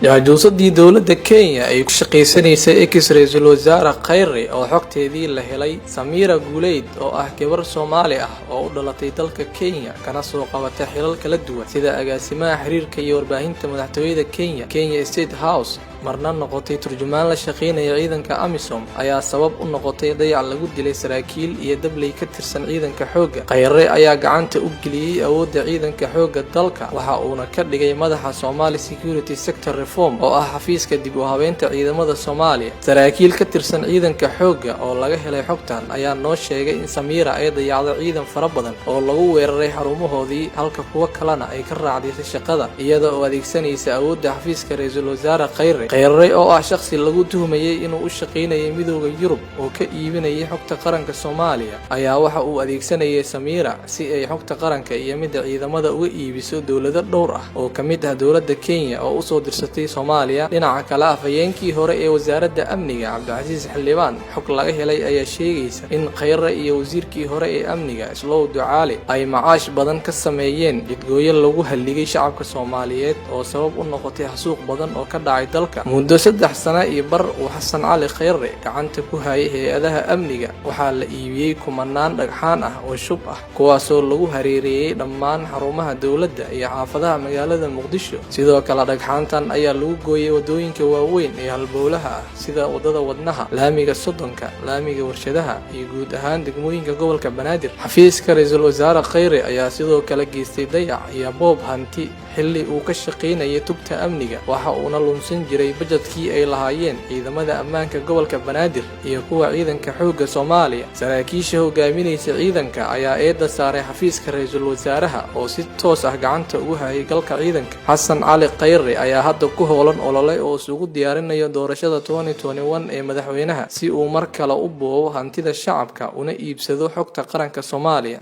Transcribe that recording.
Jaajuusadii dowladda Kenya ay ku shaqaysanaysay ex ra-iisul wasaare Khayre oo xogteedii la helay. Samiira Guuleyd oo ah gabar Soomaali ah oo u dhalatay dalka Kenya, kana soo qabata xilal kala duwan sida agaasimaha xiriirka iyo warbaahinta madaxtooyada Kenya, Kenya State House, marna noqotay turjumaan la shaqaynaya ciidanka AMISOM, ayaa sabab u noqotay dayac lagu dilay saraakiil iyo dabley ka tirsan ciidanka xoogga. Khayre ayaa gacanta u geliyey awoodda ciidanka xoogga dalka, waxa uuna ka dhigay madaxa Somali Security Sector Reform, oo ah xafiiska dib u habeynta ciidamada Soomaaliya. Saraakiil ka tirsan ciidanka xoogga oo laga helay xogtan ayaa noo sheegay in Samiira ay dayacdo ciidan fara badan oo lagu weeraray xarumahoodii, halka kuwo kalena ay ka raacdaysay shaqada, iyada oo adeegsanaysa awoodda xafiiska ra-iisul wasaare Khayre. Khayre oo ah shakhsi lagu tuhmayey inuu u shaqaynayay Midowga Yurub oo ka iibinayay xogta qaranka Soomaaliya, ayaa waxa uu adeegsanayay Samiira si ay xogta qaranka iyo midda ciidamada uga iibiso dowlado dhowr ah oo ka mid ah dowladda Kenya oo usoo dirsatay Soomaaliya. Dhinaca kale, afhayeenkii hore ee wasaaradda amniga, Cabdicasiis Xildhibaan, xog laga helay ayaa sheegaysa in Khayre iyo wasiirkii hore ee amniga, Islow Ducaale, ay macaash badan ka sameeyeen jidgooyo lagu halligay shacabka Soomaaliyeed oo sabab u noqotay xasuuq badan oo ka dhacay dalka. Muddo 3 sano iyo bar uu Xasan Cali Khayre gacanta ku hayay hay-adaha amniga, waxaa la iibiyey kumanaan dhagxaan ah oo shub ah, kuwaasoo lagu hareereeyey dhammaan xarumaha dowladda iyo xaafadaha magaalada Muqdisho. Sidoo kale, dhagxaantan ayaa lagu gooyey waddooyinka waaweyn ee halbowlaha ah, sida Waddada Wadnaha, Laamiga Soddonka, Laamiga Warshadaha iyo guud ahaan degmooyinka gobolka Banaadir. Xafiiska ra-iisul wasaare Khayre ayaa sidoo kale geystay dayac iyo boob hanti xilli uu ka shaqaynayay tubta amniga, waxa uuna lunsan jiray bajetkii ay lahaayeen ciidamada ammaanka gobolka Banaadir iyo kuwa ciidanka xoogga Soomaaliya. Saraakiisha hogaaminaysa ciidanka ayaa eedda saaray xafiiska ra-iisul wasaaraha oo si toos ah gacanta ugu hayay galka ciidanka. Xasan Cali Khayre ayaa hadda ku howlan olole oo isugu diyaarinayo doorashada ee madaxweynaha, si uu mar kale u boobo hantida shacabka una iibsado xogta qaranka Soomaaliya.